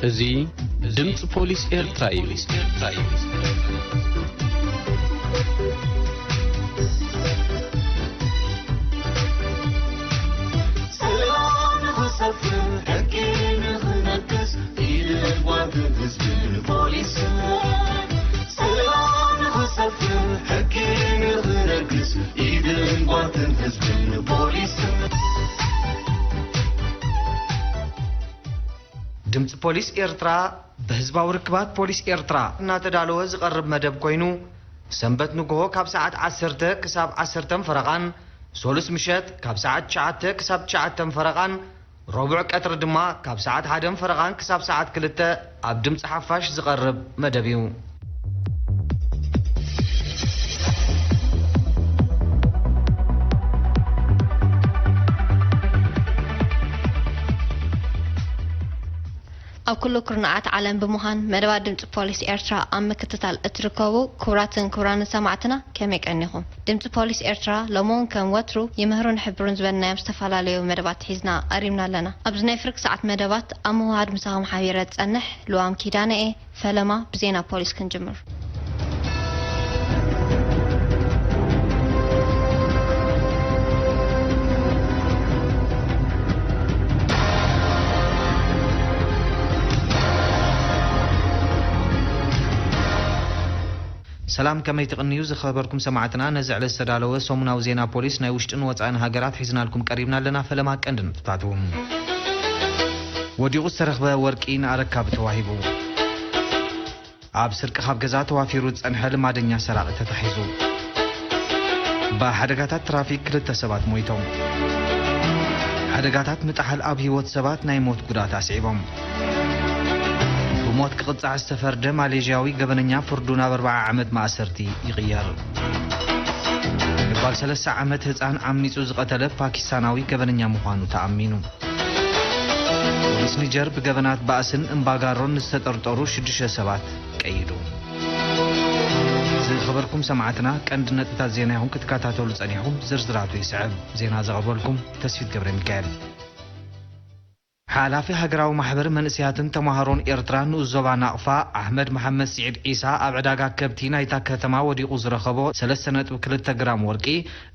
እዚ ድምፂ ፖሊስ ኤርትራ እዩ። ሰላም ንኽሰፍን ሕጊ ንኽነግስ ኢድን ጓንትን ህዝብን ፖሊስን። ሰላም ንኽሰፍን ሕጊ ንኽነግስ ኢድን ጓንትን ህዝብን ፖሊስን። ድምፂ ፖሊስ ኤርትራ ብህዝባዊ ርክባት ፖሊስ ኤርትራ እናተዳለወ ዝቐርብ መደብ ኮይኑ፣ ሰንበት ንግሆ ካብ ሰዓት ዓሰርተ ክሳብ ዓሰርተን ፈረቓን፣ ሶሉስ ምሸት ካብ ሰዓት ትሽዓተ ክሳብ ትሽዓተን ፈረቓን፣ ረቡዕ ቀትሪ ድማ ካብ ሰዓት ሓደን ፈረቓን ክሳብ ሰዓት ክልተ ኣብ ድምፂ ሓፋሽ ዝቐርብ መደብ እዩ። ኣብ ኩሉ ኩርናዓት ዓለም ብምዃን መደባት ድምፂ ፖሊስ ኤርትራ ኣብ ምክትታል እትርከቡ ክቡራትን ክቡራንን ሰማዕትና ከመይ ቀኒኹም? ድምፂ ፖሊስ ኤርትራ ሎሚ እውን ከም ወትሩ ይምህሩን ይሕብሩን ዝበልናዮም ዝተፈላለዩ መደባት ሒዝና ቀሪብና ኣለና። ኣብዚ ናይ ፍርቂ ሰዓት መደባት ኣብ ምውሃድ ምሳኹም ሓቢረ ዝጸንሕ ልዋም ኪዳነ እየ። ፈለማ ብዜና ፖሊስ ክንጅምር። ሰላም፣ ከመይ ትቕንዩ ዝኸበርኩም ሰማዕትና? ነዚ ዕለት ዝተዳለወ ሰሙናዊ ዜና ፖሊስ ናይ ውሽጥን ወጻእን ሃገራት ሒዝናልኩም ቀሪብና ኣለና። ፈለማ ቀንዲ ነጥብታቱ። ወዲቑ ዝተረኽበ ወርቂ ንኣረካቢ ተዋሂቡ። ኣብ ስርቂ ካብ ገዛ ተዋፊሩ ዝጸንሐ ልማደኛ ሰራቒ ተታሒዙ። ብሓደጋታት ትራፊክ ክልተ ሰባት ሞይቶም። ሓደጋታት ምጥሓል ኣብ ህይወት ሰባት ናይ ሞት ጉድኣት ኣስዒቦም። ብሞት ክቕጻዕ ዝተፈርደ ማሌዥያዊ ገበነኛ ፍርዱ ናብ ኣርብዓ ዓመት ማእሰርቲ ይቕየር። ንጓል ሰለስተ ዓመት ህጻን ዓሚጹ ዝቐተለ ፓኪስታናዊ ገበነኛ ምዃኑ ተኣሚኑ። ፖሊስ ኒጀር ብገበናት ባእስን እምባጋሮን ዝተጠርጠሩ ሽዱሽተ ሰባት ቀይዱ። ዝኸበርኩም ሰማዕትና፣ ቀንዲ ነጥብታት ዜና ኢኹም ክትከታተሉ ጸኒሕኩም፣ ዝርዝራቱ ይስዕብ። ዜና ዘቕርበልኩም ተስፊት ገብረ ሚካኤል። ሓላፊ ሃገራዊ ማሕበር መንእሰያትን ተማሃሮን ኤርትራ ንኡስ ዞባ ናቕፋ ኣሕመድ መሓመድ ስዒድ ዒሳ ኣብ ዕዳጋ ከብቲ ናይታ ከተማ ወዲቑ ዝረኸቦ ሰለስተ ነጥቢ ክልተ ግራም ወርቂ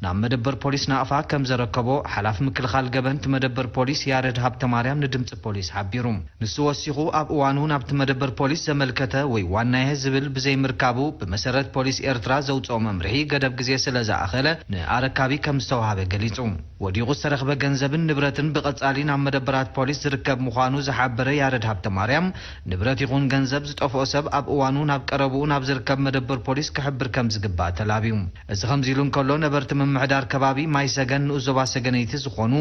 ናብ መደበር ፖሊስ ናቕፋ ከም ዘረከቦ ሓላፊ ምክልኻል ገበን እቲ መደበር ፖሊስ ያረድ ሃብተማርያም ንድምፂ ፖሊስ ሓቢሩ። ንሱ ወሲኹ ኣብ እዋኑ ናብቲ መደበር ፖሊስ ዘመልከተ ወይ ዋናየ ዝብል ብዘይምርካቡ ብመሰረት ፖሊስ ኤርትራ ዘውፅኦ መምርሒ ገደብ ግዜ ስለ ዝኣኸለ ንኣረካቢ ከም ዝተዋሃበ ገሊጹ። ወዲቑ ዝተረኽበ ገንዘብን ንብረትን ብቐጻሊ ናብ መደበራት ፖሊስ ዝርከብ ምዃኑ ዝሓበረ ያረድ ሃብተማርያም፣ ንብረት ይኹን ገንዘብ ዝጠፍኦ ሰብ ኣብ እዋኑ ናብ ቀረብኡ ናብ ዝርከብ መደበር ፖሊስ ክሕብር ከም ዝግባእ ተላብዩ። እዚ ከምዚ ኢሉ እንከሎ፣ ነበርቲ ምምሕዳር ከባቢ ማይ ሰገን ንኡስ ዞባ ሰገነይቲ ዝኾኑ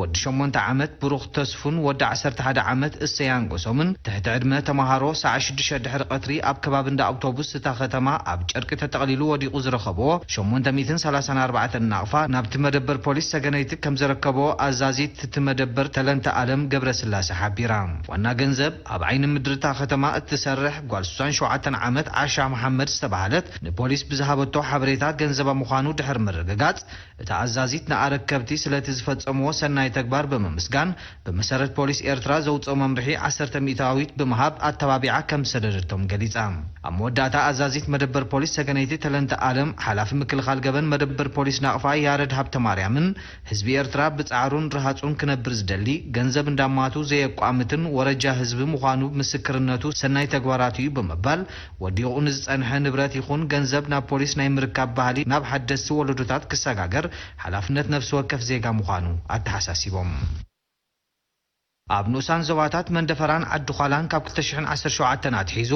ወዲ ሸሞንተ ዓመት ብሩኽ ተስፉን ወዲ ዓሰርተ ሓደ ዓመት እሰይ ኣንጎሶምን ትሕቲ ዕድመ ተማሃሮ ሰዓት ሽዱሽተ ድሕሪ ቀትሪ ኣብ ከባቢ እንዳ ኣውቶቡስ እታ ከተማ ኣብ ጨርቂ ተጠቕሊሉ ወዲቑ ዝረኸብዎ ሸሞንተ ሚእትን ሰላሳን ኣርባዕተን ናቕፋ ናብቲ መደበር ፖሊስ ሰገነይቲ ከም ዘረከብዎ ኣዛዚት እቲ መደበር ተለንተ ኣለም ገብረስላሴ ሓቢራ። ዋና ገንዘብ ኣብ ዓይኒ ምድሪ እታ ከተማ እትሰርሕ ጓል ስሳን ሸውዓተን ዓመት ዓሻ መሓመድ ዝተባህለት ንፖሊስ ብዝሃበቶ ሓበሬታ ገንዘባ ምዃኑ ድሕሪ ምርግጋጽ፣ እታ ኣዛዚት ንኣረከብቲ ስለቲ ዝፈጸምዎ ሰናይ ተግባር ብምምስጋን፣ ብመሰረት ፖሊስ ኤርትራ ዘውጽኦ መምርሒ ዓሰርተ ሚእታዊት ብምሃብ ኣተባቢዓ ከም ዝሰደደቶም ገሊጻ። ኣብ መወዳእታ ኣዛዚት መደበር ፖሊስ ሰገነይቲ ተለንተ ኣለም፣ ሓላፊ ምክልኻል ገበን መደበር ፖሊስ ናቕፋ ያረድ ሃብተማርያምን ህዝቢ ኤርትራ ብጻዕሩን ርሃጹን ክነብር ዝደሊ፣ ገንዘብ እንዳማቱ ዘየቋምትን ወረጃ ህዝቢ ምዃኑ ምስክርነቱ ሰናይ ተግባራቱ እዩ ብምባል፣ ወዲቑ ንዝጸንሐ ንብረት ይኹን ገንዘብ ናብ ፖሊስ ናይ ምርካብ ባህሊ ናብ ሓደስቲ ወለዶታት ክሰጋገር ሓላፍነት ነፍሲ ወከፍ ዜጋ ምዃኑ ኣተሓሳሲቦም። ኣብ ንኡሳን ዞባታት መንደፈራን ዓዲ ዃላን ካብ ክልተ ሽሕን ዓሰርተ ሸውዓተን ኣትሒዙ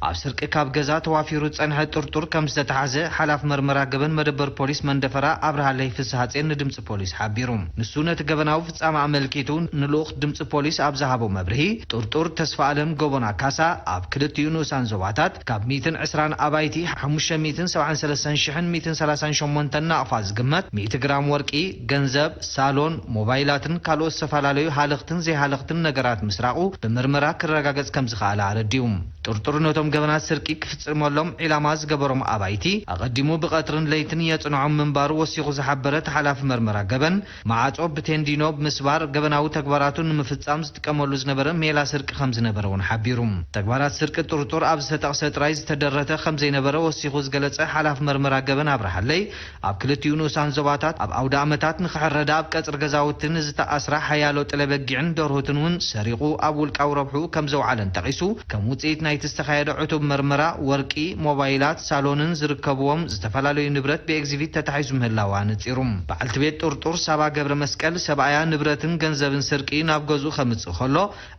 ኣብ ስርቂ ካብ ገዛ ተዋፊሩ ዝጸንሐ ጥርጡር ከም ዝተታሕዘ ሓላፊ መርመራ ገበን መደበር ፖሊስ መንደፈራ ኣብርሃለይ ፍስሃጼን ንድምጺ ፖሊስ ሓቢሩ። ንሱ ነቲ ገበናዊ ፍጻመ ኣመልኪቱ ንልኡኽ ድምጺ ፖሊስ ኣብ ዝሃቦ መብርሂ፣ ጥርጡር ተስፋኣለም ጎቦና ካሳ ኣብ ክልቲኡ ንኡሳን ዞባታት ካብ ሚእትን ዕስራን ኣባይቲ ሓሙሽተ ሚእትን ሰብዓን ሰለስተን ሽሕን ሚእትን ሰላሳን ሸሞንተን ናቕፋ ዝግመት ሚእቲ ግራም ወርቂ፣ ገንዘብ፣ ሳሎን፣ ሞባይላትን ካልኦት ዝተፈላለዩ ሃለኽትን ዘይሃለኽትን ነገራት ምስራቑ ብምርመራ ክረጋገጽ ከም ዝኸኣለ ኣረዲኡ። ጥርጡር ነቶም ገበናት ስርቂ ክፍጽመሎም ዒላማ ዝገበሮም ኣባይቲ ኣቐዲሙ ብቐትርን ለይትን የጽንዖም ምንባሩ ወሲኹ ዝሓበረ እቲ ሓላፊ መርመራ ገበን፣ ማዕጾ ብቴንዲኖ ብምስባር ገበናዊ ተግባራቱ ንምፍጻም ዝጥቀመሉ ዝነበረ ሜላ ስርቂ ከም ዝነበረ እውን ሓቢሩ። ተግባራት ስርቂ ጥርጡር ኣብ ዝተጠቕሰ ጥራይ ዝተደረተ ከም ዘይነበረ ወሲኹ ዝገለጸ ሓላፊ መርመራ ገበን ኣብርሃለይ፣ ኣብ ክልቲኡ ንኡሳን ዞባታት ኣብ ኣውደ ኣመታት ንኽሕረዳ ኣብ ቀጽሪ ገዛውቲ ንዝተኣስራ ሓያሎ ጥለ በጊዕን ደርሁትን እውን ሰሪቑ ኣብ ውልቃዊ ረብሑ ከም ዘውዓለን ጠቒሱ፣ ከም ውጽኢት ናይቲ ዝተኻየደ ዕቱብ መርመራ፣ ወርቂ፣ ሞባይላት፣ ሳሎንን ዝርከብዎም ዝተፈላለዩ ንብረት ብኤግዚቢት ተታሒዙ ምህላዉ ኣነጺሩ። በዓልቲ ቤት ጥርጡር ሳባ ገብረ መስቀል፣ ሰብኣያ ንብረትን ገንዘብን ስርቂ ናብ ገዝኡ ከምጽእ ከሎ፣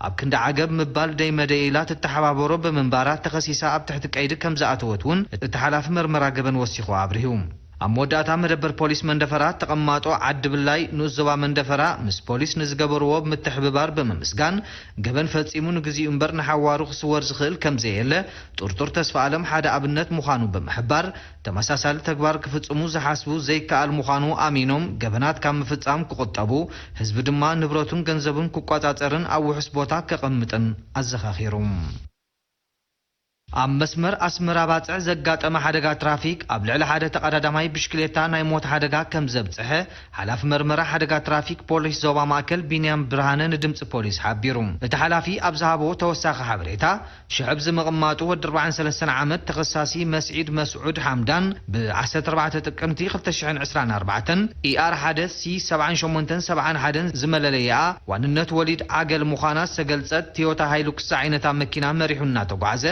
ኣብ ክንዲ ዓገብ ምባል ደይ መደይ ኢላ ትተሓባበሮ ብምንባራ ተኸሲሳ ኣብ ትሕቲ ቀይዲ ከም ዝኣተወት እውን እቲ ሓላፊ መርመራ ገበን ወሲኹ ኣብሪሁ። ኣብ መወዳእታ መደበር ፖሊስ መንደፈራ ተቐማጦ ዓዲ ብላይ ንኡስ ዞባ መንደፈራ ምስ ፖሊስ ንዝገበርዎ ምትሕብባር ብምምስጋን፣ ገበን ፈጺሙ ንግዚኡ እምበር ንሓዋሩ ክስወር ዝኽእል ከም ዘየለ ጥርጡር ተስፋ ኣለም ሓደ ኣብነት ምዃኑ ብምሕባር፣ ተመሳሳሊ ተግባር ክፍጽሙ ዝሓስቡ ዘይከኣል ምዃኑ ኣሚኖም ገበናት ካብ ምፍጻም ክቑጠቡ፣ ህዝቢ ድማ ንብረቱን ገንዘቡን ክቆጻጸርን ኣብ ውሑስ ቦታ ከቐምጥን ኣዘኻኺሩ። ኣብ መስመር ኣስመራ ባጽዕ ዘጋጠመ ሓደጋ ትራፊክ ኣብ ልዕሊ ሓደ ተቐዳዳማይ ብሽክሌታ ናይ ሞት ሓደጋ ከም ዘብጽሐ ሓላፊ መርመራ ሓደጋ ትራፊክ ፖሊስ ዞባ ማእከል ቢንያም ብርሃነ ንድምጺ ፖሊስ ሓቢሩ። እቲ ሓላፊ ኣብ ዝሃቦ ተወሳኺ ሓበሬታ፣ ሽዕብ ዝምቕማጡ ወዲ ኣርባዓን ሰለስተን ዓመት ተኸሳሲ መስዒድ መስዑድ ሓምዳን ብ ዓሰርተ ኣርባዕተ ጥቅምቲ ክልተ ሽሕን ዕስራን ኣርባዕተን ኢኣር ሓደ ሲ ሰብዓን ሸሞንተን ሰብዓን ሓደን ዝመለለይኣ ዋንነት ወሊድ ዓገል ምዃና ዝተገልጸት ቶዮታ ሃይሉክስ ዝዓይነታ መኪና መሪሑ እናተጓዕዘ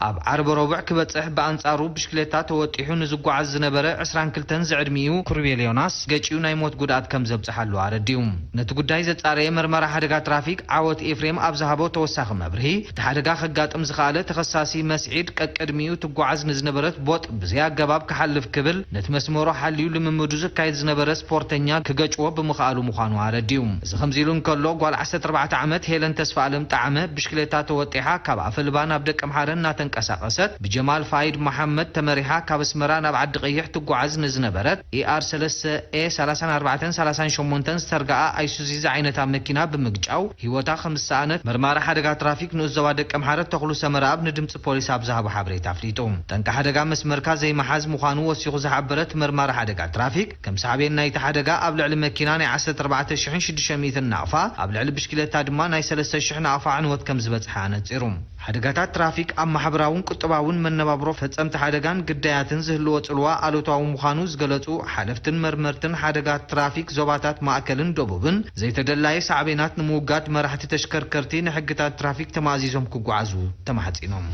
ኣብ ዓርቢ ረቡዕ ክበጽሕ ብኣንጻሩ ብሽክሌታ ተወጢሑ ንዝጓዓዝ ዝነበረ ዕስራን ክልተን ዝዕድሚኡ ክሩቤል ዮናስ ገጭዩ ናይ ሞት ጉድኣት ከም ዘብጽሓሉ ኣረዲኡ። ነቲ ጉዳይ ዘጻረየ መርመራ ሓደጋ ትራፊክ ዓወት ኤፍሬም ኣብ ዝሃቦ ተወሳኺ መብርሂ፣ እቲ ሓደጋ ከጋጥም ዝኸኣለ ተኸሳሲ መስዒድ ቀቅድሚኡ ትጓዓዝ ንዝነበረት ቦጥ ብዘይ ኣገባብ ክሓልፍ ክብል ነቲ መስመሩ ሓልዩ ልምምዱ ዘካይድ ዝነበረ ስፖርተኛ ክገጭዎ ብምኽኣሉ ምዃኑ ኣረዲኡ። እዚ ከምዚ ኢሉ እንከሎ፣ ጓል ዓሰርተ ኣርባዕተ ዓመት ሄለን ተስፋኣለም ጣዕመ ብሽክሌታ ተወጢሓ ካብ ኣፈልባ ናብ ደቀምሓረ እናተንቀሳቐሰት ብጀማል ፋይድ መሓመድ ተመሪሓ ካብ ኣስመራ ናብ ዓዲ ቀይሕ ትጓዓዝ ንዝነበረት ኢኣር ሰለስተ ኤ ሰላሳን ኣርባዕተን ሰላሳን ሸሞንተን ዝተርግኣ ኣይሱዚ ዝዓይነታ መኪና ብምግጫው ህይወታ ከም ዝሰኣነት መርማሪ ሓደጋ ትራፊክ ንኡስ ዞባ ደቀምሓረ ተኽሉ ሰመረኣብ ንድምፂ ፖሊስ ኣብ ዝሃቦ ሓበሬታ ኣፍሊጡ። ጠንቂ ሓደጋ መስመርካ ዘይምሓዝ ምዃኑ ወሲኹ ዝሓበረ እቲ መርማሪ ሓደጋ ትራፊክ፣ ከም ሳዕቤን ናይቲ ሓደጋ ኣብ ልዕሊ መኪና ናይ ዓሰርተ ኣርባዕተ ሽሕን ሽዱሽተ ሚእትን ናቕፋ፣ ኣብ ልዕሊ ብሽክሌታ ድማ ናይ ሰለስተ ሽሕ ናቕፋ ዕንወት ከም ዝበጽሐ ኣነጺሩ። ሓደጋታት ትራፊክ ኣብ ማሕበራውን ቁጠባውን መነባብሮ ፈጸምቲ ሓደጋን ግዳያትን ዝህልዎ ጽልዋ ኣሉታዊ ምዃኑ ዝገለጹ ሓለፍትን መርመርትን ሓደጋ ትራፊክ ዞባታት ማእከልን ደቡብን፣ ዘይተደላየ ሳዕቤናት ንምውጋድ መራሕቲ ተሽከርከርቲ ንሕግታት ትራፊክ ተማእዚዞም ክጓዓዙ ተማሕጺኖም።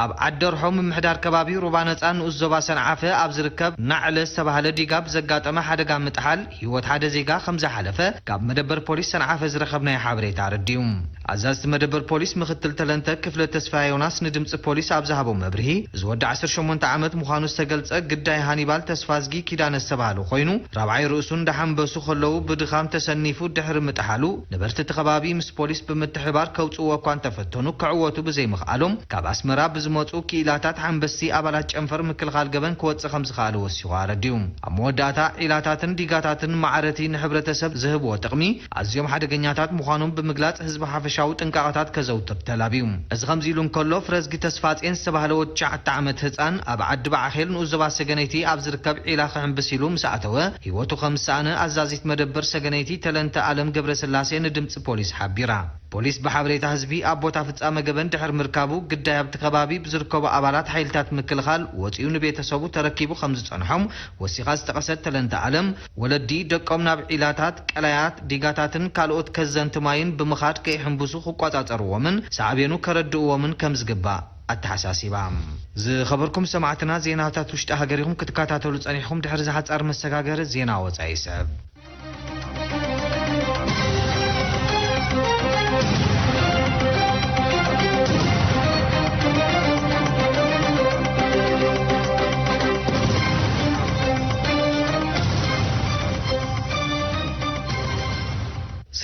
ኣብ ዓዲ ደርሖ ምምሕዳር ከባቢ ሩባ ነጻ ንኡስ ዞባ ሰንዓፈ ኣብ ዝርከብ ናዕለ ዝተባህለ ዲጋ ብዘጋጠመ ሓደጋ ምጥሓል ህይወት ሓደ ዜጋ ከም ዝሓለፈ ካብ መደበር ፖሊስ ሰንዓፈ ዝረኸብናዮ ሓበሬታ ኣረዲኡ። ኣዛዝቲ መደበር ፖሊስ ምክትል ተለንተ ክፍለ ተስፋ ዮናስ ንድምፂ ፖሊስ ኣብ ዝሃቦ መብርሂ፣ እዚ ወዲ ዓሰርተ ሸሞንተ ዓመት ምዃኑ ዝተገልጸ ግዳይ ሃኒባል ተስፋዝጊ ኪዳነ ዝተባህለ ኮይኑ፣ ራብዓይ ርእሱ እንዳሓንበሱ ከለዉ ብድኻም ተሰኒፉ ድሕሪ ምጥሓሉ፣ ነበርቲ እቲ ከባቢ ምስ ፖሊስ ብምትሕብባር ከውጽእዎ እኳ እንተፈተኑ፣ ክዕወቱ ብዘይምኽኣሎም፣ ካብ ኣስመራ ብዝመጹ ክኢላታት ሓንበስቲ ኣባላት ጨንፈር ምክልኻል ገበን ክወጽእ ከም ዝኸኣለ ወሲኹ ኣረዲኡ። ኣብ መወዳእታ፣ ዒላታትን ዲጋታትን ማዕረቲ ንሕብረተሰብ ዝህብዎ ጥቕሚ ኣዝዮም ሓደገኛታት ምዃኖም ብምግላጽ፣ ህዝቢ ሓፈሻዊ ጥንቃቐታት ከዘውትር ተላብዩ። እዚ ከምዚ ኢሉ እንከሎ፣ ፍረዝጊ ተስፋጼን ዝተባህለ ወዲ ትሽዓተ ዓመት ህጻን ኣብ ዓዲ በዓኼል ንኡስ ዞባ ሰገነይቲ ኣብ ዝርከብ ዒላ ክሕንብስ ኢሉ ምስ ኣተወ፣ ህይወቱ ከም ዝሰኣነ ኣዛዚት መደበር ሰገነይቲ ተለንተ ኣለም ገብረስላሴ ንድምጺ ፖሊስ ሓቢራ። ፖሊስ ብሓበሬታ ህዝቢ ኣብ ቦታ ፍጻመ ገበን ድሕሪ ምርካቡ፣ ግዳይ ኣብቲ ከባቢ ብዝርከቡ ኣባላት ሓይልታት ምክልኻል ወጺኡ ንቤተሰቡ ተረኪቡ ከም ዝጸንሖም ወሲኻ ዝጠቐሰት ተለንተ ኣለም፣ ወለዲ ደቆም ናብ ዒላታት፣ ቀላያት፣ ዲጋታትን ካልኦት ከዘንቲ ማይን ብምኻድ ከይሕንብሱ ክቆጻጸርዎምን ሳዕቤኑ ከረድእዎምን ከም ዝግባእ ኣተሓሳሲባ። ዝኸበርኩም ሰማዕትና፣ ዜናታት ውሽጢ ሃገር ኢኹም ክትከታተሉ ጸኒሕኩም። ድሕሪ እዚ ሓጻር መሰጋገሪ ዜና ወጻኢ ይስዕብ።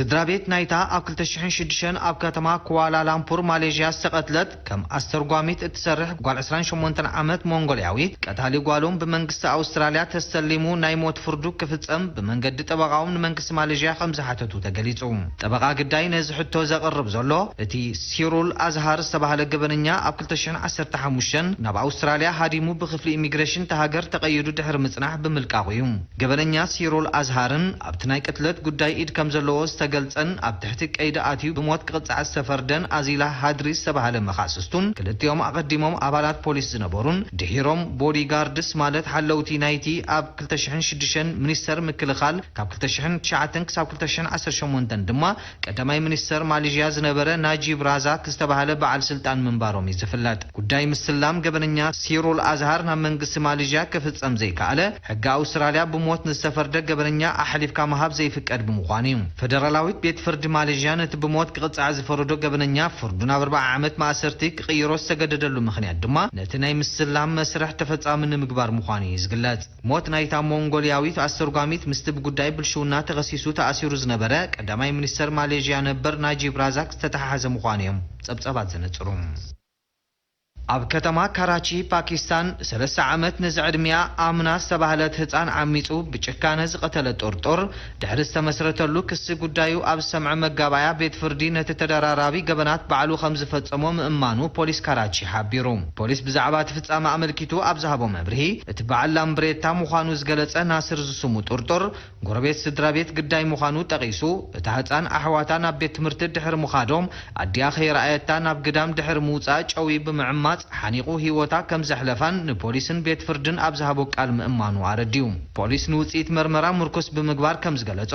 ስድራ ቤት ናይታ ኣብ ክልተ ሽሕን ሽዱሽተን ኣብ ከተማ ኳላላምፑር ማሌዥያ ዝተቐትለት ከም ኣስተርጓሚት እትሰርሕ ጓል ዕስራን ሸሞንተን ዓመት ሞንጎልያዊት፣ ቀታሊ ጓሎም ብመንግስቲ ኣውስትራልያ ተሰሊሙ ናይ ሞት ፍርዱ ክፍጸም ብመንገዲ ጠበቓኦም ንመንግስቲ ማሌዥያ ከም ዝሓተቱ ተገሊጹ። ጠበቓ ግዳይ ነዚ ሕቶ ዘቕርብ ዘሎ፣ እቲ ሲሩል ኣዝሃር ዝተባህለ ገበነኛ ኣብ ክልተ ሽሕን ዓሰርተ ሓሙሽተን ናብ ኣውስትራልያ ሃዲሙ ብክፍሊ ኢሚግሬሽን እታ ሃገር ተቐይዱ ድሕሪ ምጽናሕ ብምልቃቑ እዩ። ገበነኛ ሲሩል ኣዝሃርን ኣብቲ ናይ ቅትለት ጉዳይ ኢድ ከም ዘለዎ ዝተገልጸን ኣብ ትሕቲ ቀይዲ ኣትዩ ብሞት ክቕጻዕ ዝተፈርደን ኣዚላ ሃድሪ ዝተባህለ መኻስስቱን ክልቲኦም ኣቐዲሞም ኣባላት ፖሊስ ዝነበሩን ድሒሮም ቦዲጋርድስ ማለት ሓለውቲ ናይቲ ኣብ ክልተ ሽሕን ሽዱሽተን ሚኒስተር ምክልኻል ካብ ክልተ ሽሕን ትሽዓተን ክሳብ ክልተ ሽሕን ዓሰርተ ሸሞንተን ድማ ቀዳማይ ሚኒስተር ማሌዥያ ዝነበረ ናጂብ ራዛክ ዝተባህለ በዓል ስልጣን ምንባሮም እዩ ዝፍለጥ። ጉዳይ ምስላም ገበነኛ ሲሩል ኣዝሃር ናብ መንግስቲ ማሌዥያ ክፍጸም ዘይከኣለ፣ ሕጊ ኣውስትራልያ ብሞት ንዝተፈርደ ገበነኛ ኣሕሊፍካ ምሃብ ዘይፍቀድ ብምዃኑ እዩ። ፈደራላዊት ቤት ፍርዲ ማሌዥያ ነቲ ብሞት ክቕጻዕ ዝፈረዶ ገበነኛ ፍርዱ ናብ ኣርብዓ ዓመት ማእሰርቲ ክቕይሮ ዝተገደደሉ ምኽንያት ድማ ነቲ ናይ ምስላም መስርሕ ተፈጻሚ ንምግባር ምዃኑ እዩ ዝግለጽ። ሞት ናይታ ሞንጎልያዊት ኣስተርጓሚት ምስቲ ብጉዳይ ብልሽውና ተኸሲሱ ተኣሲሩ ዝነበረ ቀዳማይ ሚኒስተር ማሌዥያ ነበር ናጂብ ራዛክ ዝተተሓሓዘ ምዃኑ እዮም ጸብጸባት ዘነጽሩ። ኣብ ከተማ ካራቺ ፓኪስታን ሰለስተ ዓመት ንዝዕድሚያ ኣምና ዝተባህለት ህጻን ዓሚጹ ብጭካነ ዝቐተለ ጥርጡር ድሕሪ ዝተመስረተሉ ክሲ ጉዳዩ ኣብ ዝሰምዐ መጋባእያ ቤት ፍርዲ ነቲ ተደራራቢ ገበናት ባዕሉ ከም ዝፈጸሞ ምእማኑ ፖሊስ ካራቺ ሓቢሩ። ፖሊስ ብዛዕባ እቲ ፍጻመ ኣመልኪቱ ኣብ ዝሃቦ መብርሂ እቲ በዓል ላምብሬታ ምዃኑ ዝገለጸ ናስር ዝስሙ ጥርጡር ጎረቤት ስድራ ቤት ግዳይ ምዃኑ ጠቒሱ፣ እታ ህጻን ኣሕዋታ ናብ ቤት ትምህርቲ ድሕሪ ምኻዶም ኣዲኣ ከይረኣየታ ናብ ግዳም ድሕሪ ምውጻእ ጨውዩ ብምዕማጽ ሓኒቑ ህይወታ ከም ዘሕለፋን ንፖሊስን ቤት ፍርድን ኣብ ዝሃቦ ቃል ምእማኑ ኣረዲኡ። ፖሊስ ንውጽኢት መርመራ ምርኩስ ብምግባር ከም ዝገለጾ፣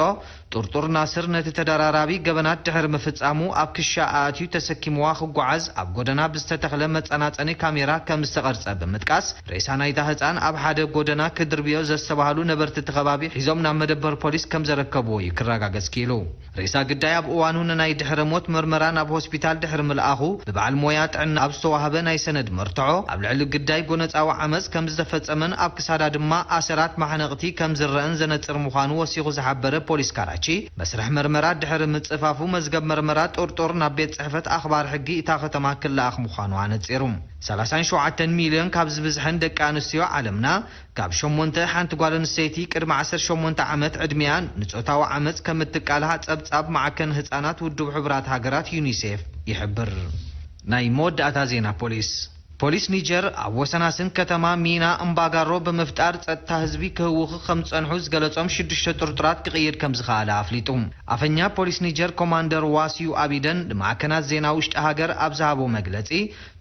ጥርጡር ናስር ነቲ ተደራራቢ ገበናት ድሕሪ ምፍጻሙ ኣብ ክሻ ኣእትዩ ተሰኪምዋ ክጓዓዝ ኣብ ጎደና ብዝተተኽለ መጸናጸኒ ካሜራ ከም ዝተቐርጸ ብምጥቃስ፣ ሬሳ ናይታ ህጻን ኣብ ሓደ ጎደና ክድርብዮ ዘስተባህሉ ነበርቲ እቲ ከባቢ ሒዞም ናብ መደበር ፖሊስ ከም ዘረከብዎ እዩ ክረጋገጽ ክኢሉ። ሬሳ ግዳይ ኣብ እዋኑ ንናይ ድሕረ ሞት መርመራ ናብ ሆስፒታል ድሕሪ ምልኣኹ፣ ብበዓል ሞያ ጥዕና ኣብ ዝተዋህበ ናይ ሰነድ መርትዖ፣ ኣብ ልዕሊ ግዳይ ጎነጻዊ ዓመጽ ከም ዝተፈጸመን ኣብ ክሳዳ ድማ ኣሰራት ማሕነቕቲ ከም ዝረአን ዘነጽር ምዃኑ ወሲኹ ዝሓበረ ፖሊስ ካራቺ፣ መስርሕ መርመራ ድሕሪ ምጽፋፉ፣ መዝገብ መርመራ ጥርጡር ናብ ቤት ጽሕፈት ኣኽባር ሕጊ እታ ከተማ ክለኣኽ ምዃኑ ኣነጺሩ። ሰላሳን ሸውዓተን ሚልዮን ካብ ዝብዝሐን ደቂ ኣንስትዮ ዓለምና፣ ካብ ሸሞንተ ሓንቲ ጓል ኣንስተይቲ ቅድሚ ዓሰርተ ሸሞንተ ዓመት ዕድሚኣ ንጾታዊ ዓመጽ ከም እትቃልሃ ጸብጻብ ማዕከን ህጻናት ውድብ ሕቡራት ሃገራት ዩኒሴፍ ይሕብር። ናይ መወዳእታ ዜና ፖሊስ። ፖሊስ ኒጀር ኣብ ወሰናስን ከተማ ሚና እምባጋሮ ብምፍጣር ጸጥታ ህዝቢ ክህውኹ ከም ዝጸንሑ ዝገለጾም ሽዱሽተ ጥርጡራት ክቕይድ ከም ዝኸኣለ ኣፍሊጡ። ኣፈኛ ፖሊስ ኒጀር ኮማንደር ዋሲዩ ኣቢደን ንማዕከናት ዜና ውሽጢ ሃገር ኣብ ዝሃቦ መግለጺ፣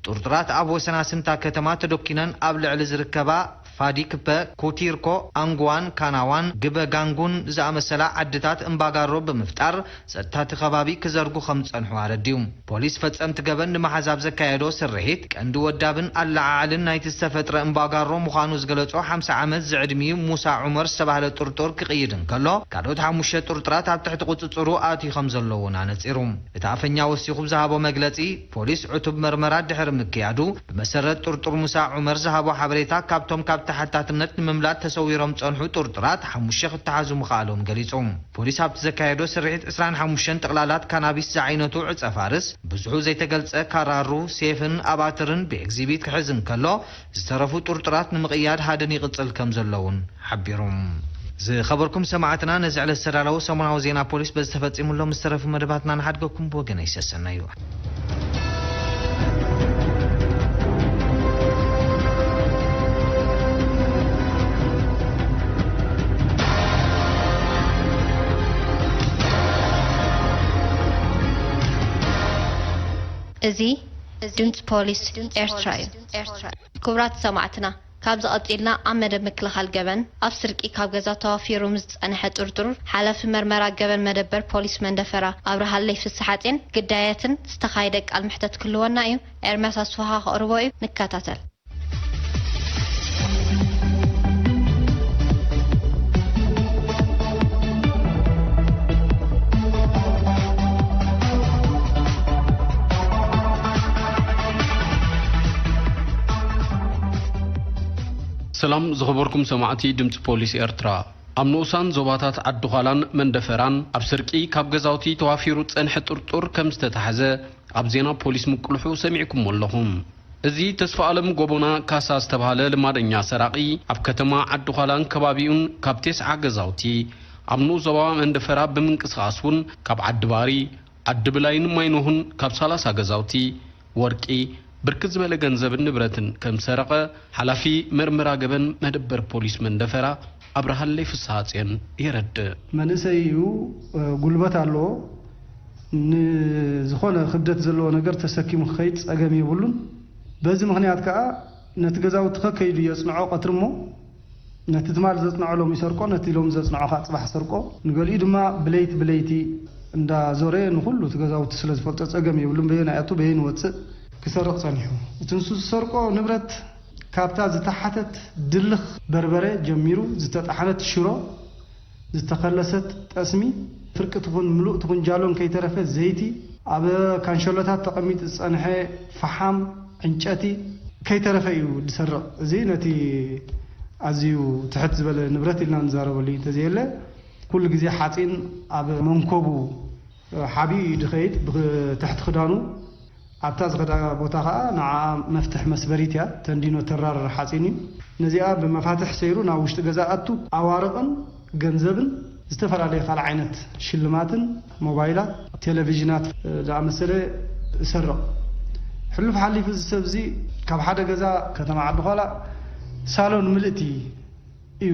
ጥርጡራት ኣብ ወሰናስንታ ከተማ ተደኪነን ኣብ ልዕሊ ዝርከባ ፋዲክፐ፣ ኩቲርኮ፣ ኣንጉዋን፣ ካናዋን፣ ግበጋንጉን ዝኣመሰላ ዓድታት እምባጋሮ ብምፍጣር ጸጥታ እቲ ከባቢ ክዘርጉ ከም ዝጸንሑ ኣረዲኡ። ፖሊስ ፈጸምቲ ገበን ንምሓዝ ኣብ ዘካየዶ ስርሒት፣ ቀንዲ ወዳብን ኣለዓዕልን ናይቲ ዝተፈጥረ እምባጋሮ ምዃኑ ዝገለጾ ሓምሳ ዓመት ዝዕድሚኡ ሙሳ ዑመር ዝተባህለ ጥርጡር ክቕይድ እንከሎ፣ ካልኦት ሓሙሽተ ጥርጡራት ኣብ ትሕቲ ቁጽጽሩ ኣትዩ ከም ዘሎ እውን ኣነጺሩ። እቲ ኣፈኛ ወሲኹ ብዝሃቦ መግለጺ፣ ፖሊስ ዕቱብ መርመራ ድሕሪ ምክያዱ፣ ብመሰረት ጥርጡር ሙሳ ዑመር ዝሃቦ ሓበሬታ፣ ካብቶም ካብ ተሓታትነት ንምምላጥ ተሰዊሮም ጸንሑ ጥርጡራት ሓሙሽተ ክተሓዙ ምኽኣሎም ገሊጹ። ፖሊስ ኣብቲ ዘካየዶ ስርሒት ዕስራን ሓሙሽተን ጥቕላላት ካናቢስ ዝዓይነቱ ዕጸ ፋርስ፣ ብዙሑ ዘይተገልጸ ካራሩ፣ ሴፍን ኣባትርን ብኤግዚቢት ክሕዝ እንከሎ፣ ዝተረፉ ጥርጡራት ንምቕያድ ሃድን ይቕጽል ከም ዘሎ እውን ሓቢሩ። ዝኸበርኩም ሰማዕትና፣ ነዚ ዕለት ዝተዳለወ ሰሙናዊ ዜና ፖሊስ በዚ ተፈጺሙ ኣሎ። ምስ ተረፉ መደባትና ንሓድገኩም። ብወገነይ ሰሰናዩ። እዚ ድምፂ ፖሊስ ኤርትራ እዩ። ክቡራት ሰማዕትና፣ ካብዚ ቀጺልና ኣብ መደብ ምክልኻል ገበን፣ ኣብ ስርቂ ካብ ገዛ ተዋፊሩ ምስ ዝጸንሐ ጥርጡር፣ ሓላፊ መርመራ ገበን መደበር ፖሊስ መንደፈራ ኣብርሃለይ ፍስሓጼን ግዳያትን ዝተኻየደ ቃል መሕተት ክህልወና እዩ። ኤርምያስ ኣስፍሃ ከቕርቦ እዩ። ንከታተል። ሰላም ዝኸበርኩም ሰማዕቲ ድምፂ ፖሊስ ኤርትራ። ኣብ ንኡሳን ዞባታት ዓዲ ዃላን መንደፈራን ኣብ ስርቂ ካብ ገዛውቲ ተዋፊሩ ዝጸንሐ ጥርጡር ከም ዝተታሕዘ ኣብ ዜና ፖሊስ ምቅልሑ ሰሚዕኩሞ ኣለኹም። እዚ ተስፋ ኣለም ጎቦና ካሳ ዝተባህለ ልማደኛ ሰራቒ ኣብ ከተማ ዓዲ ዃላን ከባቢኡን ካብ ተስዓ ገዛውቲ ኣብ ንኡስ ዞባ መንደፈራ ብምንቅስቓስ እውን ካብ ዓዲ ባሪ፣ ዓዲ ብላይን ማይኖህን ካብ ሰላሳ ገዛውቲ ወርቂ፣ ብርክት ዝበለ ገንዘብን ንብረትን ከም ዝሰረቐ ሓላፊ መርመራ ገበን መደበር ፖሊስ መንደፈራ ኣብርሃለይ ፍስሃጽዮን የረድእ። መንእሰይ እዩ፣ ጉልበት ኣለዎ። ንዝኾነ ክብደት ዘለዎ ነገር ተሰኪሙ ክኸይድ ጸገም የብሉን። በዚ ምኽንያት ከኣ ነቲ ገዛውቲ ከከይዱ የጽንዖ ቀትሪ እሞ፣ ነቲ ትማል ዘጽንዖ ሎም ይሰርቆ፣ ነቲ ሎም ዘጽንዖ ከኣ ጽባሕ ሰርቆ። ንገሊኡ ድማ ብለይቲ ብለይቲ እንዳዞረ ንኹሉ እቲ ገዛውቲ ስለ ዝፈልጦ ጸገም የብሉን። በየናይ ኣቱ በየን ወጽእ ክሰርቕ ጸኒሑ። እቲ ንሱ ዝሰርቆ ንብረት ካብታ ዝተሓተት ድልኽ በርበረ ጀሚሩ፣ ዝተጣሕነት ሽሮ፣ ዝተኸለሰት ጠስሚ፣ ፍርቂ ትኹን ምሉእ ትኹን ጃሎን ከይተረፈ ዘይቲ፣ ኣብ ካንሸሎታት ተቐሚጡ ዝጸንሐ ፈሓም፣ ዕንጨቲ ከይተረፈ እዩ ዝሰርቕ። እዚ ነቲ ኣዝዩ ትሕት ዝበለ ንብረት ኢልና ንዛረበሉ እዩ። እንተዘየለ ኩሉ ግዜ ሓጺን ኣብ መንኮቡ ሓቢኡ እዩ ድኸይድ። ብትሕቲ ክዳኑ ኣብታ ዝኸዳ ቦታ ኸኣ ንዓ መፍትሕ መስበሪት እያ፣ ተንዲኖ ተራር ሓጺን እዩ። ነዚኣ ብመፋትሕ ሰይሩ ናብ ውሽጢ ገዛ ኣቱ፣ ኣዋርቕን ገንዘብን ዝተፈላለየ ካልእ ዓይነት ሽልማትን ሞባይላት፣ ቴሌቪዥናት ዝኣመሰለ ይሰርቕ። ሕሉፍ ሓሊፉ እዚ ሰብ እዚ ካብ ሓደ ገዛ ከተማ ዓዲ ዃላ ሳሎን ምልእቲ እዩ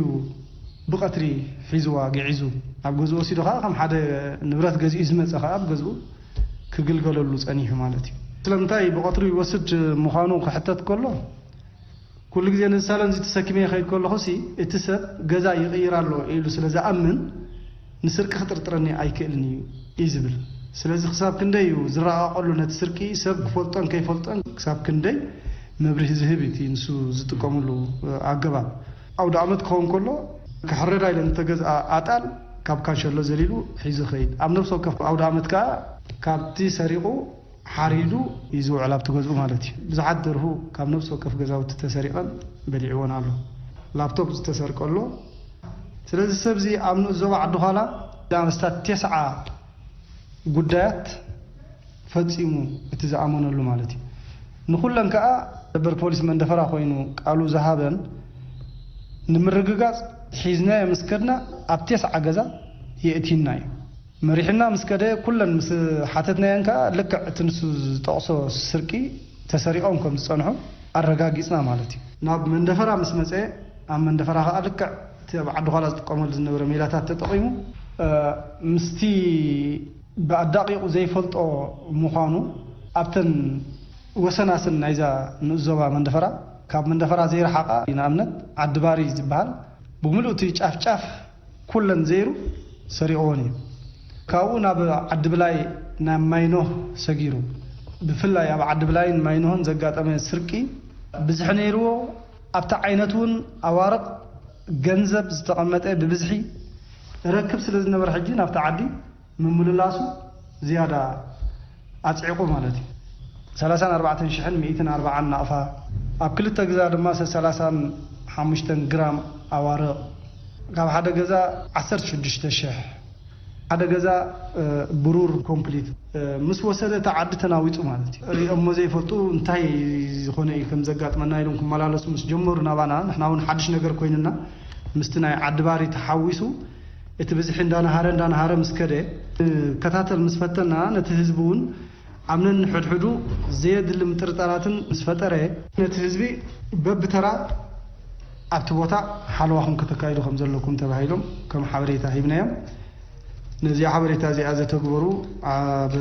ብቐትሪ ሒዝዋ ግዒዙ ናብ ገዝኡ ወሲዱ ኸዓ ከም ሓደ ንብረት ገዚኡ ዝመጸ ኸዓ ኣብ ገዝኡ ክግልገለሉ ጸኒሑ ማለት እዩ። ስለምንታይ ብቐትሩ ይወስድ ምዃኑ ክሕተት ከሎ፣ ኩሉ ግዜ ነዚ ሳሎን እዚ ተሰኪመ ይኸይድ ከለኹሲ እቲ ሰብ ገዛ ይቕይር ኣሎ ኢሉ ስለ ዝኣምን ንስርቂ ክጥርጥረኒ ኣይክእልን እዩ እዩ ዝብል። ስለዚ ክሳብ ክንደይ እዩ ዝረቓቐሉ ነቲ ስርቂ ሰብ ክፈልጦን ከይፈልጦን ክሳብ ክንደይ መብርሂ ዝህብ እቲ ንሱ ዝጥቀምሉ ኣገባብ። ኣውደ ዓመት ክኸውን ከሎ ክሕረዳ ኢለን ዝተገዝኣ ኣጣል ካብ ካንሸሎ ዘሊሉ ሒዙ ይኸይድ። ኣብ ነፍሲ ወከፍ ኣውደ ዓመት ከኣ ካብቲ ሰሪቑ ሓሪዱ እዩ ዝውዕል ኣብቲ ገዝኡ ማለት እዩ። ብዙሓት ደርሁ ካብ ነፍሲ ወከፍ ገዛውቲ ተሰሪቐን በሊዕዎን ኣሎ። ላፕቶፕ ዝተሰርቀ ኣሎ። ስለዚ ሰብ እዚ ኣብ ንኡስ ዞባ ዓዲ ዃላ ዝኣመስታት ቴስዓ ጉዳያት ፈጺሙ እቲ ዝኣመነሉ ማለት እዩ። ንኹለን ከኣ ነበር ፖሊስ መንደፈራ ኮይኑ ቃሉ ዝሃበን ንምርግጋጽ ሒዝናዮ ምስ ከድና ኣብ ቴስዓ ገዛ የእቲና እዩ። መሪሕና ምስ ከደ ኩለን ምስ ሓተትናየን ከኣ ልክዕ እቲ ንሱ ዝጠቕሶ ስርቂ ተሰሪቖም ከም ዝጸንሑ ኣረጋጊጽና ማለት እዩ። ናብ መንደፈራ ምስ መጸ፣ ኣብ መንደፈራ ከኣ ልክዕ እቲ ኣብ ዓዲ ዃላ ዝጥቀመሉ ዝነበረ ሜላታት ተጠቒሙ፣ እ፣ ምስቲ ብኣዳቂቑ ዘይፈልጦ ምዃኑ ኣብተን ወሰናስን ናይዛ ንኡስ ዞባ መንደፈራ፣ ካብ መንደፈራ ዘይረሓቓ ንኣብነት ዓዲ ባሪ ዝበሃል ብምሉእ እቲ ጫፍ ጫፍ ኩለን ዘይሩ ሰሪቕዎን እዩ። ካብኡ ናብ ዓዲ ብላይ ናብ ማይኖህ ሰጊሩ። ብፍላይ ኣብ ዓዲ ብላይን ማይኖህን ዘጋጠመ ስርቂ ብዝሒ ነይርዎ፣ ኣብቲ ዓይነት እውን ኣዋርቕ ገንዘብ ዝተቐመጠ ብብዝሒ ረክብ ስለ ዝነበረ ሕጂ ናብቲ ዓዲ ምምልላሱ ዝያዳ ኣጽዒቑ ማለት እዩ። ሰላሳን ኣርባዕተን ሽሕን ሚእትን ኣርባዓን ናቕፋ፣ ኣብ ክልተ ግዛ ድማ ሰላሳን ሓሙሽተን ግራም ኣዋርቕ፣ ካብ ሓደ ገዛ ዓሰርተ ሽዱሽተ ሽሕ፣ ሓደ ገዛ፣ እ፣ ብሩር ኮምፕሊት፣ እ፣ ምስ ወሰደ እቲ ዓዲ ተናዊጹ ማለት እዩ። ሪኦሞ ዘይፈልጡ እንታይ ዝኾነ እዩ ከም ዘጋጥመና ኢሎም ክመላለሱ ምስ ጀመሩ ናባና፣ ንሕና እውን ሓድሽ ነገር ኮይንና፣ ምስቲ ናይ ዓዲ ባሪ ተሓዊሱ እቲ ብዝሒ እንዳነሃረ እንዳነሃረ ምስ ከደ፣ ከታተል ምስ ፈተና፣ ነቲ ህዝቢ እውን ኣብ ነንሕድሕዱ ዘየድሊ ምጥርጣራትን ምስ ፈጠረ፣ ነቲ ህዝቢ በብተራ ኣብቲ ቦታ ሓለዋኹም ከተካይዱ ከም ዘለኩም ተባሂሎም ከም ሓበሬታ ሂብናዮም። ነዚኣ ሓበሬታ እዚኣ ዘተግበሩ ኣብ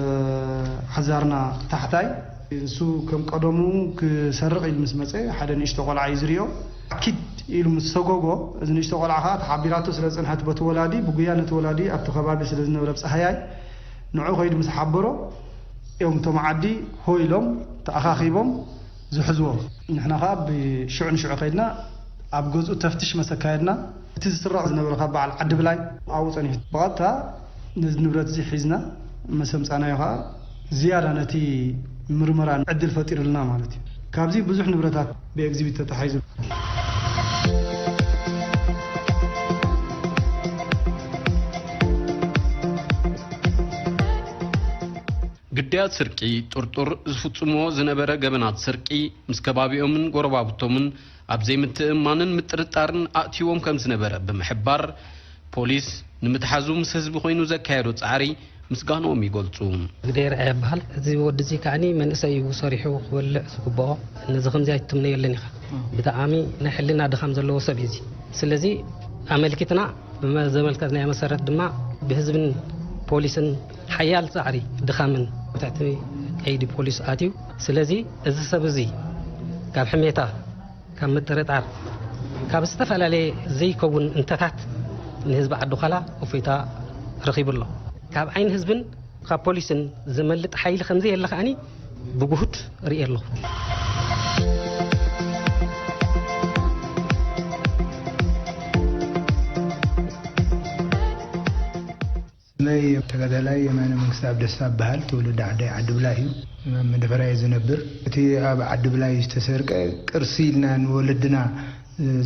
ሓዛርና ታሕታይ፣ ንሱ ከም ቀደሙ ክሰርቕ ኢሉ ምስ መጸ፣ ሓደ ንእሽቶ ቆልዓ እዩ ዝሪኦ። ኪድ ኢሉ ምስ ሰጎጎ፣ እዚ ንእሽቶ ቆልዓ ኸዓ ተሓቢራቶ ስለ ዝጸንሐት በቲ ወላዲ፣ ብጉያ ነቲ ወላዲ ኣብቲ ከባቢ ስለ ዝነበረ ብጻህያይ፣ ንዑ ከይዱ ምስ ሓበሮ፣ እዮም እቶም ዓዲ ሆ ኢሎም ተኣኻኺቦም ዝሕዝዎ። ንሕና ኸዓ ብሽዑ ንሽዑ ከይድና ኣብ ገዝኡ ተፍትሽ መሰ ኣካየድና። እቲ ዝስረቕ ዝነበረ ካብ በዓል ዓዲ ብላይ ኣብኡ ጸኒሑ። ብቐጥታ ነዚ ንብረት እዚ ሒዝና መሰ ምጻእናዮ ኸዓ ዝያዳ ነቲ ምርመራ ዕድል ፈጢሩልና ማለት እዩ። ካብዚ ብዙሕ ንብረታት ብኤግዚቢት ተታሒዙ። ግዳያት ስርቂ ጥርጡር ዝፍጽምዎ ዝነበረ ገበናት ስርቂ ምስ ከባቢኦምን ጎረባብቶምን ኣብ ዘይምትእምማንን ምጥርጣርን ኣእትይዎም ከም ዝነበረ ብምሕባር፣ ፖሊስ ንምትሓዙ ምስ ህዝቢ ኮይኑ ዘካየዶ ጻዕሪ ምስጋንኦም ይገልጹ። ግደይ ርኣያ ይበሃል። እዚ ወዲ እዚ ከዓኒ መንእሰይ እዩ፣ ሰሪሑ ክበልዕ ዝግብኦ። ነዚ ከምዚ ኣይትምነየለን ኢኻ። ብጣዕሚ ናይ ሕልና ድኻም ዘለዎ ሰብ እዩ እዚ። ስለዚ ኣመልኪትና ብመ-፣ ዘመልከትናዮ መሰረት ድማ ብህዝብን ፖሊስን ሓያል ጻዕሪ ድኻምን ትሕቲ ቀይዲ ፖሊስ ኣትዩ። ስለዚ እዚ ሰብ እዚ ካብ ሕሜታ፣ ካብ ምጥርጣር፣ ካብ ዝተፈላለየ ዘይከውን እንተታት ንህዝቢ ዓዲ ዃላ እፎይታ ረኺቡ ኣሎ። ካብ ዓይኒ ህዝብን ካብ ፖሊስን ዘመልጥ ሓይሊ ከምዘየለ ከኣኒ ብጉሁድ ርእየ ኣለኹ። ስመይ ተጋዳላይ የማነ መንግስተኣብ ደስታ እበሃል። ትውልዲ ዓደይ ዓዲ ብላይ እዩ። ኣብ መደፈራ እየ ዝነብር። እቲ ኣብ ዓዲ ብላይ ዝተሰርቀ ቅርሲ ኢልና ንወለድና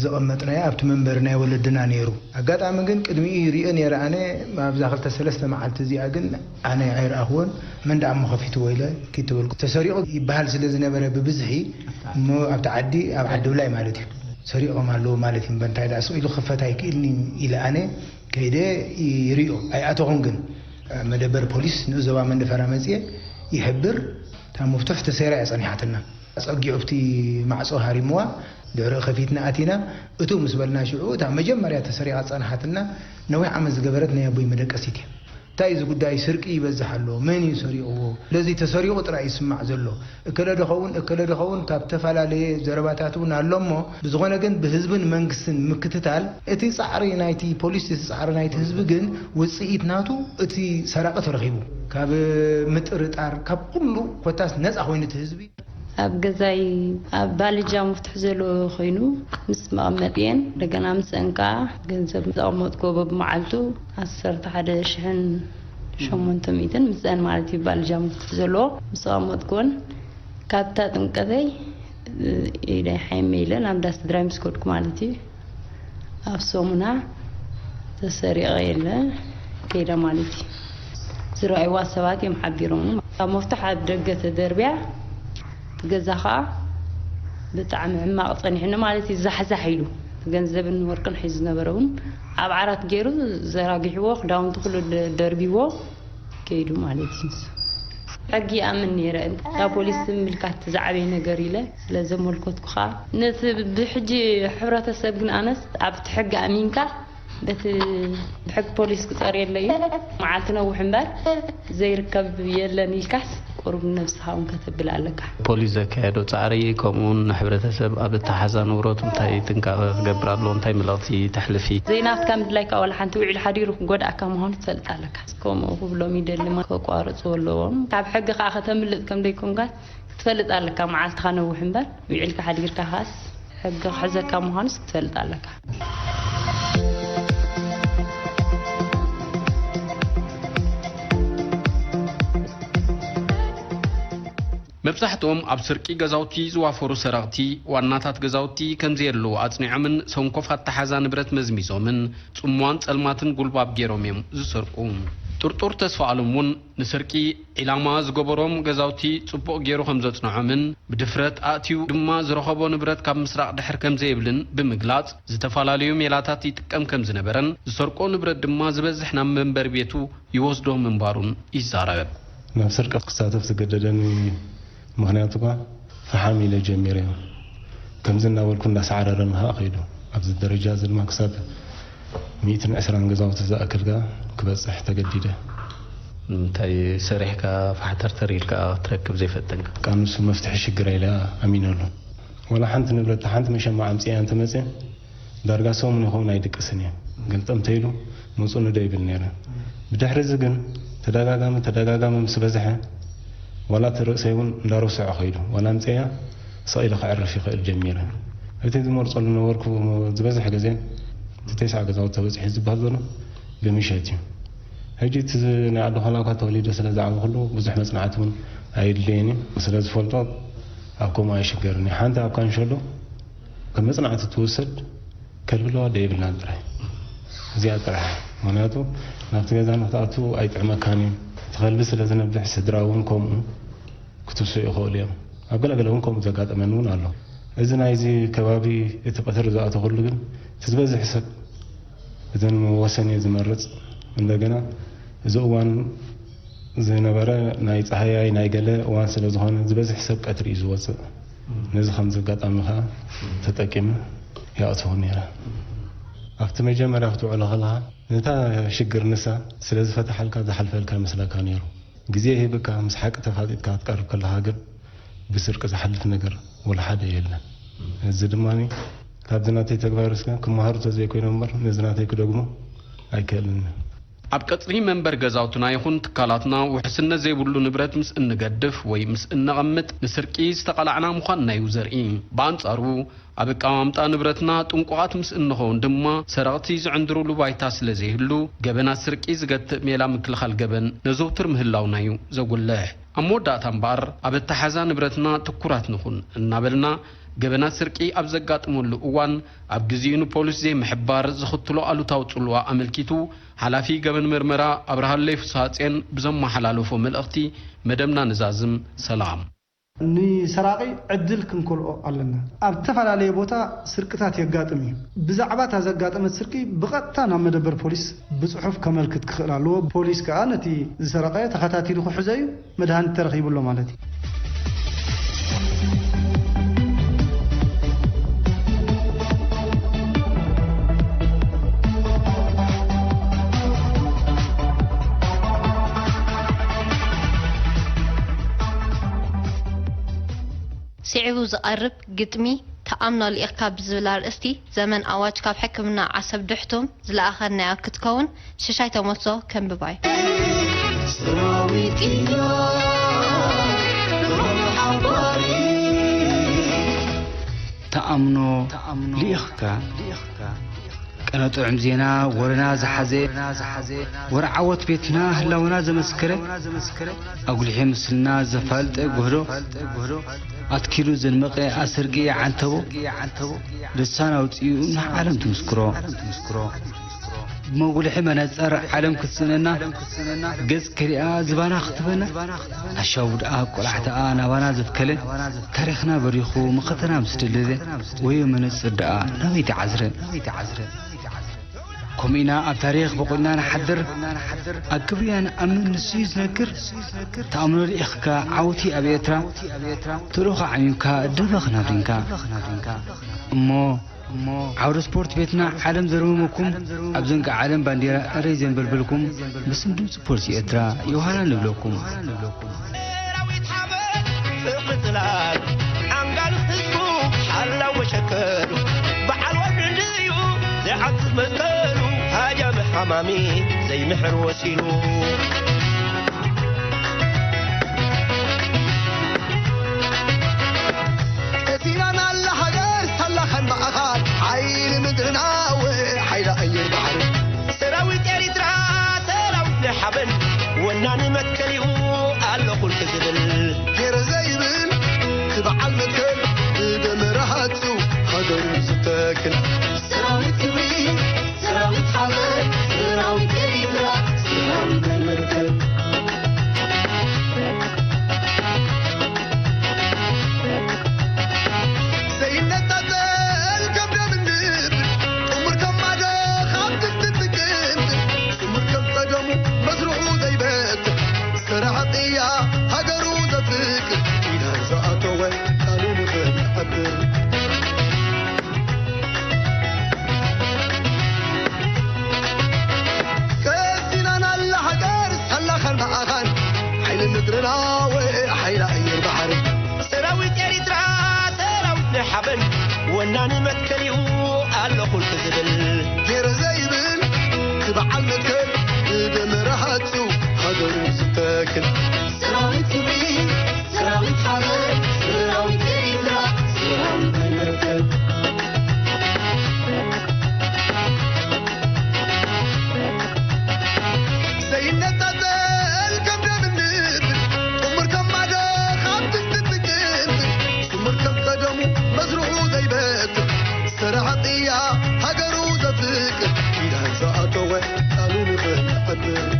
ዘቐመጥናዮ ኣብቲ መንበሪ ናይ ወለድና ነይሩ። ኣጋጣሚ ግን ቅድሚኡ ይሪኦ ነይረ። ኣነ ኣብዛ ክልተ ሰለስተ መዓልቲ እዚኣ ግን ኣነ ኣይረኣኽዎን። መን ደኣ እሞ ከፊትዎ ኢለ ኪድ ተበልኩ። ተሰሪቑ ይበሃል ስለ ዝነበረ ብብዝሒ እሞ ኣብቲ ዓዲ፣ ኣብ ዓዲ ብላይ ማለት እዩ፣ ሰሪቖም ኣለዉ ማለት እዩ። እምበር እንታይ ደኣ ስቕ ኢሉ ክኽፈት ኣይክእልን እዩ ኢለ ኣነ ከይደ ይሪኦ ኣይኣተኹን። ግን መደበር ፖሊስ ንዞባ መንደፈራ መፅየ ይሕብር። እታ መፍቱሕ ተሰይራ እያ ፀኒሓትና። ፀጊዑ ኣብቲ ማዕፆ ሃሪምዋ። ድሕሪኡ ከፊትና ኣቲና። እቱ ምስ በልና ሽዑ እታ መጀመርያ ተሰሪቓ ዝፀንሓትና ነዊሕ ዓመት ዝገበረት ናይ ኣቦይ መደቀሲት እያ። እንታይ እዚ ጉዳይ ስርቂ ይበዝሕ ኣሎ? መን እዩ ሰሪቕዎ? ስለዚ ተሰሪቑ ጥራይ ይስማዕ ዘሎ። እከለ ዶ ኸውን፣ እከለ ዶ ኸውን ካብ ዝተፈላለየ ዘረባታት እውን ኣሎ እሞ፣ ብዝኾነ ግን ብህዝብን መንግስትን ምክትታል እቲ ጻዕሪ ናይቲ ፖሊስ፣ እቲ ጻዕሪ ናይቲ ህዝቢ ግን ውጽኢት ናቱ እቲ ሰራቒ ተረኺቡ። ካብ ምጥርጣር፣ ካብ ኩሉ ኮታስ ነጻ ኮይኑ እቲ ህዝቢ። ኣብ ገዛይ ኣብ ባልጃ መፍትሒ ዘለዎ ኮይኑ ምስ መቐመጥየን እንደገና ምስአን ከዓ ገንዘብ ዘቐመጥክዎ በብመዓልቱ ዓሰርተ ሓደ ሽሕን ሸሞንተ ሚእትን ምስአን ማለት እዩ። ባልጃ መፍትሒ ዘለዎ ምስ ኣቐመጥክወን ካብታ ጥምቀተይ ኢደይ ሓይመ ኢለ ናብ ዳስ ድራይ ምስ ከድኩ ማለት እዩ። ኣብ ሰሙና ተሰሪቐ የለ ከይደ ማለት እዩ። ዝረኣይዋ ሰባት እዮም ሓቢሮምኒ። ካብ መፍትሕ ኣብ ደገ ተደርብያ፣ እቲ ገዛ ኸዓ ብጣዕሚ ሕማቕ ጸኒሕኒ ማለት እዩ። ዛሕዛሕ ኢሉ፣ ገንዘብን ወርቅን ሒዙ ዝነበረ እውን ኣብ ዓራት ገይሩ ዘራጊሕዎ፣ ክዳውንቲ ኩሉ ደ-፣ ደርቢዎ ከይዱ ማለት እዩ። ሕጊ ይኣምን ነይረ። እታ ፖሊስ ምምልካት ዝዓበየ ነገር ኢለ ስለ ዘመልከትኩ ኸዓ፣ ነቲ ብሕጂ ሕብረተሰብ ግን ኣነስ ኣብቲ ሕጊ ኣሚንካ በቲ ብሕጊ ፖሊስ ክጸርየለይ እዩ። መዓልቲ ነውሕ እምበር ዘይርከብ የለን ኢልካስ ቁሩብ ነብስኻ እውን ከተብል ኣለካ። ፖሊስ ዘካየዶ ጻዕሪ ከምኡውን ንሕብረተሰብ ኣብ እተሓዛ ንብረቱ እንታይ ጥንቃቐ ክገብር ኣለዎ? እንታይ መልእኽቲ ተሕልፊ? ዘይናትካ ምድላይካ ዋላ ሓንቲ ውዒሉ ሓዲሩ ክጎድኣካ ምዃኑ ትፈልጥ ኣለካ። ከምኡ ክብሎም ይደሊ፣ ከቋርጽዎ ኣለዎም። ካብ ሕጊ ከኣ ከተምልጥ ከም ደይኮንካ ክትፈልጥ ኣለካ። መዓልትኻ ነውሕ እምበር ውዒልካ ሓዲርካ ኻስ ሕጊ ክሕዘካ ምዃኑስ ክትፈልጥ ኣለካ። መብዛሕትኦም ኣብ ስርቂ ገዛውቲ ዝዋፈሩ ሰረቕቲ ዋናታት ገዛውቲ ከምዘየለዉ ኣጽኒዖምን ሰንኮፍ ኣተሓዛ ንብረት መዝሚዞምን ጽምዋን ጸልማትን ጉልባብ ገይሮም እዮም ዝሰርቁ። ጥርጡር ተስፋ ኣለም እውን ንስርቂ ዒላማ ዝገበሮም ገዛውቲ ጽቡቕ ገይሩ ከም ዘጽንዖምን ብድፍረት ኣእትዩ ድማ ዝረኸቦ ንብረት ካብ ምስራቕ ድሕር ከም ዘይብልን ብምግላጽ ዝተፈላለዩ ሜላታት ይጥቀም ከም ዝነበረን ዝሰርቆ ንብረት ድማ ዝበዝሕ ናብ መንበሪ ቤቱ ይወስዶ ምንባሩን ይዛረብ። ናብ ስርቂ ክሳተፍ ዝገደደኒ ምኽንያት እኳ ፈሓም ኢለ ጀሚረዮ። ከምዚ እናበልኩ እንዳሰዓረረ ምሃ ከይዱ። ኣብዚ ደረጃ እዚ ድማ ክሳብ ሚእትን ዕስራን ገዛውቲ ዝኣክል ከኣ ክበጽሕ ተገዲደ። እንታይ ሰሪሕካ ፋሕተርተር ኢልካ ክትረክብ ዘይፈተንካ? ቃንሱ መፍትሒ ሽግር ኢለ ኣሚነሉ። ዋላ ሓንቲ ንብረት ሓንቲ መሸማዕ ኣምጽኣ እንተመጽአ ዳርጋ ሰሙን ይኸውን ኣይድቅስን እየ። ገልጠም ተይሉ ምጹኒ ዶ ይብል ነይረ። ብድሕሪ እዚ ግን ተደጋጋሚ ተደጋጋሚ ምስ በዝሐ ዋላ እቲ ርእሰይ እውን እንዳረስዖ ከይዱ። ዋላ ኣምጽኤያ ስቕ ኢለ ከዕርፍ ይኽእል ጀሚረ። እቲ ዝመርጸሉ ነበርኩ ዝበዝሕ ግዜ እቲ ተስዓ ገዛውቲ ተበጺሑ ዝበሃል ዘሎ ብምሸት እዩ። ሕጂ እቲ ናይ ዓዲ ኾላ እኳ ተወሊደ ስለ ዝዓበኹሉ ብዙሕ መጽናዕቲ እውን ኣየድልየን እዩ። ስለ ዝፈልጦ ኣብ ከምኡ ኣይሽገርን እየ። ሓንቲ ኣብ ካንሸሎ ከም መጽናዕቲ ትውሰድ ከልብለዋ ዶ የብልናን ጥራይ። እዚኣ ጥራሕ። ምኽንያቱ ናብቲ ገዛ ንክትኣቱ ኣይጥዕመካን እዩ። ተኸልቢ ስለ ዝነብሕ ስድራ እውን ከምኡ ክትስኡ ይኽእሉ እዮም። ኣብ ገለገለ እውን ከምኡ ዘጋጠመኒ እውን ኣሎ። እዚ ናይዚ ከባቢ እቲ ቀትሪ ዝኣተኹሉ ግን እቲ ዝበዝሕ ሰብ እዘን ወሰን እዩ ዝመርጽ። እንደገና እዚ እዋን ዝነበረ ናይ ጸሃያይ ናይ ገለ እዋን ስለ ዝኾነ ዝበዝሕ ሰብ ቀትሪ እዩ ዝወጽእ። ነዚ ከምዚ ኣጋጣሚ ከኣ ተጠቂመ ይኣትኹ ነይረ። ኣብቲ መጀመርያ ክትውዕሎ ከለኻ ነታ ሽግር ንሳ ስለ ዝፈትሓልካ ዝሓልፈልካ ይመስለካ ነይሩ። ግዜ ይህብካ፣ ምስ ሓቂ ተፋጢጥካ ክትቀርብ ከለኻ ግን ብስርቂ ዝሓልፍ ነገር ወላ ሓደ የለን። እዚ ድማ ካብዚ ናተይ ተግባር እስከ ክመሃሩ ተዘይኮይኖም እምበር ነዚ ናተይ ክደግሞ ኣይክእልን። ኣብ ቀጽሪ መንበሪ ገዛውትና ይኹን ትካላትና ውሕስነት ዘይብሉ ንብረት ምስ እንገድፍ ወይ ምስ እነቐምጥ ንስርቂ ዝተቓላዕና ምዃንና እዩ ዘርኢ። ብኣንጻሩ ኣብ ኣቀማምጣ ንብረትና ጥንቁቓት ምስ እንኸውን ድማ ሰረቕቲ ዝዕንድሩሉ ባይታ ስለ ዘይህሉ ገበናት ስርቂ ዝገትእ ሜላ ምክልኻል ገበን ነዘውትር ምህላውና እዩ ዘጉልሕ። ኣብ መወዳእታ እምበኣር ኣብ ኣተሓዛ ንብረትና ትኩራት ንኹን እናበልና ገበናት ስርቂ ኣብ ዘጋጥመሉ እዋን ኣብ ግዚኡ ንፖሊስ ዘይምሕባር ዘኽትሎ ኣሉታዊ ጽልዋ ኣመልኪቱ ሓላፊ ገበን መርመራ ኣብርሃለይ ፍስሃጽዮን ብዘመሓላለፎ መልእኽቲ መደብና ንዛዝም። ሰላም። ንሰራቒ ዕድል ክንከልኦ ኣለና። ኣብ ዝተፈላለየ ቦታ ስርቅታት የጋጥም እዩ። ብዛዕባ እታ ዘጋጠመት ስርቂ ብቐጥታ ናብ መደበር ፖሊስ ብጽሑፍ ከመልክት ክኽእል ኣለዎ። ፖሊስ ከኣ ነቲ ዝሰረቐ ተኸታቲሉ ክሕዞ እዩ። መድሃኒት ተረኺቡ ኣሎ ማለት እዩ። ስዒቡ ዝቐርብ ግጥሚ ተኣምኖ ልኢኽካ ብዝብል ኣርእስቲ ዘመን ኣዋጅ ካብ ሕክምና ዓሰብ ድሕቱም ዝለኣኸናያ ክትከውን ሽሻይ ተመሶ ከንብባ'ዩ። ሰራዊት ኢያ ብሩኽ ሓባሪ። ተኣምኖ ልኢኽካ ቀነ ጥዑም ዜና ወረና ዝሓዘ፣ ወረ ዓወት ቤትና ህላወና ዘመስከረ፣ ኣጉሊሑ ምስልና ዘፋልጠ ጉህዶ፣ ኣትኪሉ ዘንመቐ ኣሰርግኢ ዓንተቦ፣ ልሳን ኣውጺኡ ንዓለም ትምስክሮ። ብመጉልሒ መነጸር ዓለም ክትስእነና፣ ገጽ ከሪኣ ዝባና ክትበና፣ ኣሻቡ ደኣ ቆላሕታኣ ናባና ዘትከለ፣ ታሪኽና በሪኹ መኸተና ምስ ደለለ፣ ወዮ መነጽር ደኣ ናበይ ተዓዝረ? ከምኡ ኢና ኣብ ታሪኽ በቑልና ንሓድር፣ ኣብ ክብርያ ንኣምን ንሱ እዩ ዝነግር። ተኣምኖ ልኢኽካ ዓወት እዩ ኣብ ኤርትራ፣ ተልእኾ ዓሚምካ ደበኽ ናብሪንካ። እሞ ዓውደ ስፖርት ቤትና ዓለም ዘርመመኩም፣ ኣብ ዘንጊ ዓለም ባንዴራ ኤረይ ዘንበልበልኩም፣ ብስም ድምጺ ፖሊስ ኤርትራ ዮሃና ንብለኩም። ሰራዊት ሓበን ፍቕሪ ጽላል ዓንጋል ህዝቡ ሓላው መሸከል በዓል ወዲ እንድዩ ዘይዓጽፍ መስቀሉ ሃጃሚ ሓማሚ ዘይምሕር ወሲሉ። ቀሲናና ኣላ ሃገር ሳላ ኸን ማእኻል ሓይሊ ምድርና ወ ሓይሊ ኣየር ባሕሪ ሰራዊት ኤሪትራ ሰራዊት ናይ ሓበን ወናኒ መትከል እዩ ኣሎ ኩልኪ ዝብል ገይረ ዘይብል እቲ በዓል መትከል ብደመ ረሃጹ ሃገሩ ዝተክል ሰራዊት ክብሪ ሰራዊት ሓበን ሰራዊት ኤሪትራ ሰራዊት ናይ መትከል ዘይነጣጠል ከም ደም እንድብ ጥሙር ከም ማዶ ካብ ድስቲ ትጥቅም ስሙር ከም ቀደሙ መስርሑ ዘይበትር ሰራሕ ቅያ ሃገሩ ዘፍቅር ኪዳን ዝኣተወ ቃሉ ንኽንዕብር ቀሲናና ኣላ ሃገር ሳላ ኸን ማእኻል ሓይሊ ምድርና ወ ሓይሊ ኣየር ባሕሪ ሰራዊት ኤሪትራ ሰራዊት ናይ ሓበን ወናኒ መትከል እዩ ኣሎ ኩልኪ ዝብል ገይረ ዘይብል እቲ በዓል መትከል ብደመ ረሃጹ ሃገሩ ዝተክል ሰራዊት ክብሪ ሰራዊት ሓበን ሰራዊት ኤሪትራ ሰራዊት ናይ መትከል ዘይነጣጠል ከም ደም እንድብ ጥሙር ከም ማዶ ካብ ድስቲ ትጥቅም ስሙር ከም ቀደሙ መስርሑ ዘይበትር ሰራሕ ቅያ ሃገሩ ዘፍቅር ኪዳን ዝኣተወ ቃሉ ንኽንዕብር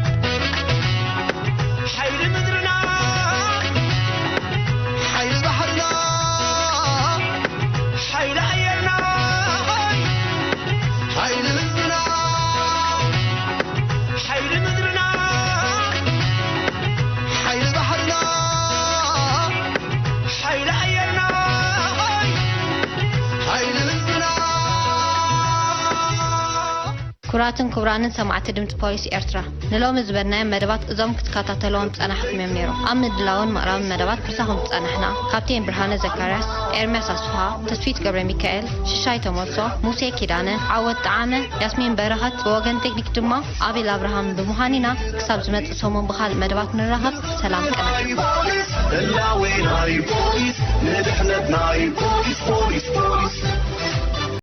ክቡራትን ክቡራንን ሰማዕቲ ድምፂ ፖሊስ ኤርትራ፣ ንሎሚ ዝበልናዮም መደባት እዞም ክትከታተልዎም ዝጸናሕኩም እዮም ነይሮም። ኣብ ምድላውን ምቕራብን መደባት ምሳኹም ዝጸናሕና ካፕቴን ብርሃነ ዘካርያስ፣ ኤርምያስ ኣስፍሃ፣ ተስፊት ገብረ ሚካኤል፣ ሽሻይ ተመልሶ፣ ሙሴ ኪዳነ፣ ዓወት ጠዓመ፣ ያስሚን በረኸት፣ ብወገን ቴክኒክ ድማ ኣቤል ኣብርሃም ብምዃን ኢና። ክሳብ ዝመጽእ ሰሙን ብኻልእ መደባት ንራኸብ። ሰላም ቅነ። ፖሊስ፣ ህላዌ ናይ ፖሊስ፣ ንድሕነት ናይ ፖሊስ፣ ፖሊስ፣ ፖሊስ።